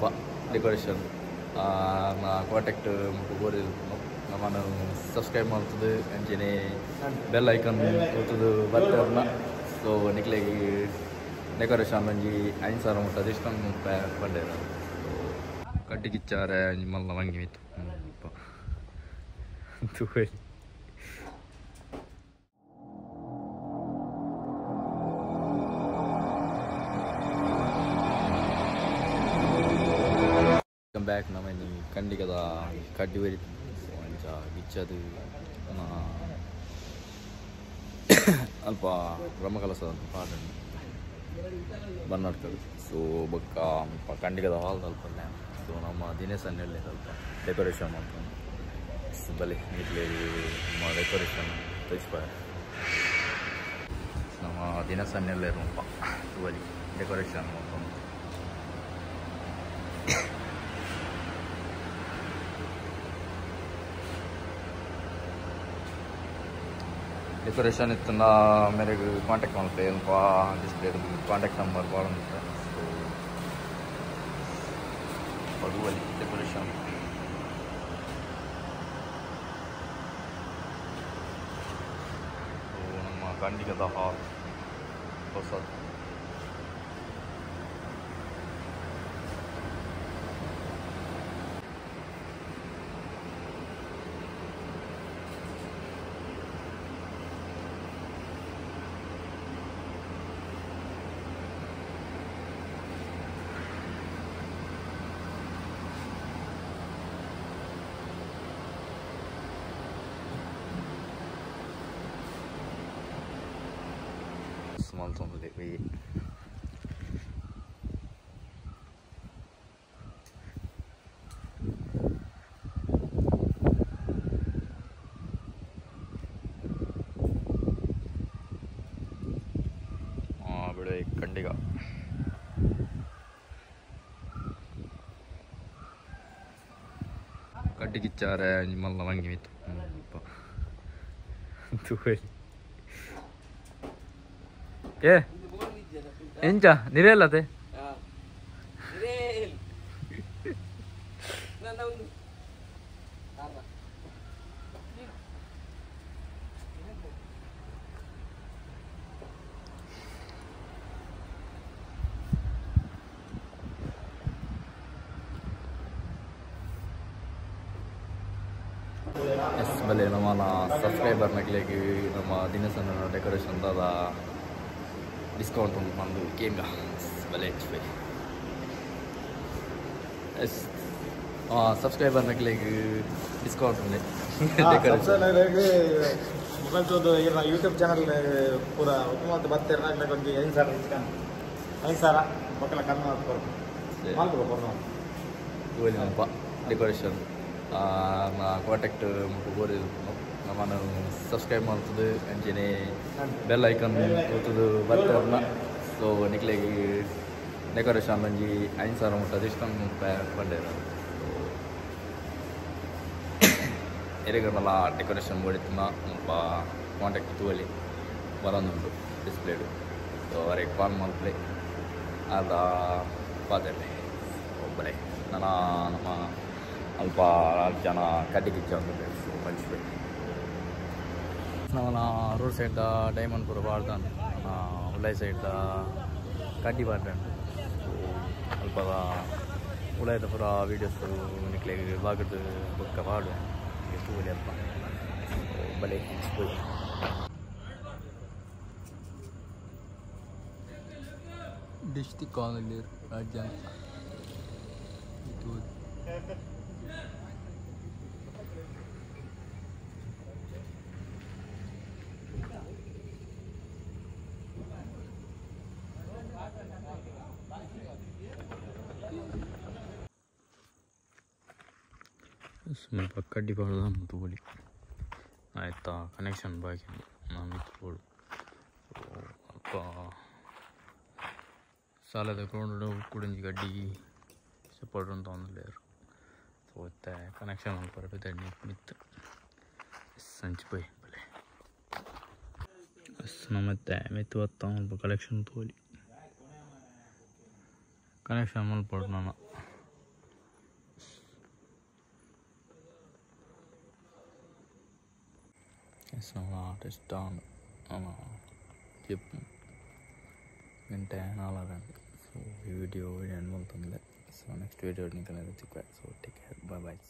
ಮುಲ್ಪ ಡೆಕೋರೇಷನ್ ನಾ ಕಾಂಟ್ಯಾಕ್ಟ್ ಮುಲ್ಪ ಬೋರಿ ನಮ್ಮನ್ನು ಸಬ್ಸ್ಕ್ರೈಬ್ ಮಾಡ್ತದೆ ಅಂಚೆನೆ ಬೆಲ್ ಐಕನ್ ಒತ್ತುದು ಬರ್ತಾರನ್ನ. ಸೊ ನಿಕ್ಲೆಗ್ ಡೆಕೋರೇಷನ್ ಒಂಜಿ 5,000 ಮುಟ್ಟ ಡಿಸ್ಕೌಂಟ್ ಪಂಡೇರ. ಸೊ ಕಡ್ಡಿ ಕಿಚ್ಚಾರೆ ಒಂಜಿ ಮಲ್ಲ ಮಂಗಿ ಮಿತ್ತು ತೂವೊಲಿ. ಬ್ಯಾಕ್ ನಮ್ಮ ಕಂಡಿಗದ ಕಡ್ಡಿ ಬರಿ ಅಂಚ ಗಿಚ್ಚದು ಅಲ್ಪ ಬ್ರಹ್ಮಕಲಸ ಪಾಡ ಬನ್ನಡ್ತದೆ. ಸೊ ಬೊಕ್ಕ ಅಲ್ಪ ಕಂಡಿಗದ ಹಾಲ್ ಅಲ್ಪ. ಸೊ ನಮ್ಮ ದಿನೇಶ್ ಹೇಳಿ ಸ್ವಲ್ಪ ಡೆಕೋರೇಷನ್ ಮಾಡ್ಕೊಂಡು ಬಲೆ ನಿಕ್ಲೆ ನಮ್ಮ ಡೆಕೋರೇಷನ್ ತೋರಿಸ್ಬಾರ. ನಮ್ಮ ದಿನೇಶ್ ಅಪ್ಪ ಬಲಿ ಡೆಕೋರೇಷನ್ ಮಾಡ್ಕೊಂಡು ಡೆಕೋರೇಷನ್ ಇತ್ತನ್ನ ಮೇರೆಗೆ ಕಾಂಟ್ಯಾಕ್ಟ್ ಮಾಡ್ತೆ ಏನಪ್ಪ ಡಿಸ್ಪ್ಲೇ ಕಾಂಟ್ಯಾಕ್ಟ್ ನಂಬರ್ ಭಾಳ ಉಂಟು. ಸೊ ಪಡುವಲ್ಲಿ ಡೆಕೋರೇಷನ್ ಸೊ ನಮ್ಮ ಕಂಡಿಗದ ಹಾಲ್ ಹೊಸದು. ಮಲ್ತೊಂದು ಬಿಡು ಕಂಡಿಗ ಕಡ್ಡಿ ಕಿಚ್ಚಾರೆ ಮಲ್ಲ ಮಂಗಿ ಮಿತ್ತು ತೂವೊಲಿ. ಏ ಎಂಚ ನಿರೇಲತೆ ಎಸ್ ಬಲೆ ನಮ್ಮ ಸಬ್ಸ್ಕ್ರೈಬರ್ ನಕ್ಲೆಗ್ ನಮ್ಮ ದಿನಸನ ಡೆಕೋರೇಷನ್ ದಾದ ಡಿಸ್ಕೌಂಟ್ ಉಂಟು ಬಂದು ಕೇಂಗ ಬಲೆ ಹೆಚ್ಚು ಎಸ್ ಸಬ್ಸ್ಕ್ರೈಬರ್ ನಕ್ಲೆಗ್ ಡಿಸ್ಕೌಂಟ್ ಉಂಡೆ. ಮೊಬೈಲ್ ತೋದು ಯೂಟ್ಯೂಬ್ ಚಾನಲ್ ಪೂರ ಉತ್ತಮ ಬತ್ತೆರ್ ನಾಕ್ಲೆಗ್ ಒಂಜಿ 5,000 ಡಿಸ್ಕೌಂಟ್ 5,000 ಬೊಕ್ಕಲ ಕಮ್ಮಿ ಮಲ್ಪು ಕೊರ್ನು ತೂವೊಲಿ ಮುಲ್ಪ ಡೆಕೋರೇಷನ್ ನಾ ಕಾಂಟ್ಯಾಕ್ಟ್ ಮುಲ್ಪ ಬೋರಿ ನಮ್ಮನ್ನು ಸಬ್ಸ್ಕ್ರೈಬ್ ಮಾಡ್ತದೆ ಅಂಚೆನೆ ಬೆಲ್ ಐಕನ್ ಒತ್ತುದು ಬರ್ತಾರನ್ನ. ಸೊ ನಿಕ್ಲೆಗ್ ಡೆಕೋರೇಷನ್ ಒಂಜಿ 5,000 ಮುಟ್ಟ ಡಿಸ್ಕೌಂಟ್ ಪಂಡೇರ. ಸೊ ಎರೆಗಮಲ್ಲ ಡೆಕೋರೇಷನ್ ಬೋಡಿತ್ತನ್ನ ಮುಲ್ಪ ಕಾಂಟ್ಯಾಕ್ಟ್ ತೂವೊಲಿ ಬರೋದುಂಟು ಡಿಸ್ಪ್ಲೇಡು. ಸೊ ಅವರಿಗೆ ಕಾಲ್ ಮಲ್ಪಲೆ ಅದ ಪಾತೆರ್ಲೆ ಒಬ್ಬರೇ ನನ್ನ ನಮ್ಮ ಅಲ್ಪ ಜನ ಕಡ್ಡಿ ಕಿಚ್ಚ ಸೊ ಪಂಚ್ಬೇಕು. ನಮ್ಮ ರೋಡ್ ಸೈಡ್ ಡೈಮಂಡ್ ಪೂರ ಪಾಡ್ದಾನ ಉಲೈ ಸೈಡ್ ಕಡ್ಡಿ ಪಾಡ್ದಾನ. ಸೊ ಅಲ್ಪದ ಉಲೈದ ಪೂರ ವೀಡಿಯೋಸ್ ನಿಕ್ಲೆಗ್ ಬಾಗದ ಬೊಕ್ಕ ಪಾಡುವೆ ತೂವೊಲಿ ಅಲ್ಪ. ಬಲೆ ಪೋಯಿ ಡಿಶ್ ತಿಕ್ಕೊಂದು ರಡ್ಡ್ ಜನ ಮುಲ್ಪ ಕಡ್ಡಿ ಪಾಡ್ದ ತೂವೊಲಿ. ಆಯ್ತಾ ಕನೆಕ್ಷನ್ ಬಾಕಿ ನಾನು ಬೋಡು. ಅಲ್ಪ ಸಾಲದ ಗ್ರೌಂಡ್ ಕುಡಂಜಿ ಗಡ್ಡಿ ಸಪೋರ್ಟ್ ಅಂತ ಒಂದುಲ್ಲೆರ್. ಸೊ ಇತ್ತೆ ಕನೆಕ್ಷನ್ ಮಲ್ಪರೆ ಪಿದಡ್ನಿ ಮಿತ್ತ್ ಸಂಚಿ ಪೋಯಿ ಬಲೆ. ನಮ ಇತ್ತೆ ಮಿತ್ತ್ ಬತ್ತ ಮುಲ್ಪ ಕಲೆಕ್ಷನ್ ತೂವೊಲಿ. ಕನೆಕ್ಷನ್ ಮಲ್ಪೊಡು ನನ. ಇಷ್ಟ ಆಂಡ್ ಗಂಟೆ ನಾಲಾರಂಡ್. ಸೊ ಈ ವಿಡಿಯೋ ಎಂಡ್ ಮಲ್ತೊಂದುಲ್ಲೆ. ಸೊ ನೆಕ್ಸ್ಟ್ ವಿಡಿಯೋ ನಿಕಲೆಗ್ ತಿಕ್ಕುವೆ. So take care, bye bye.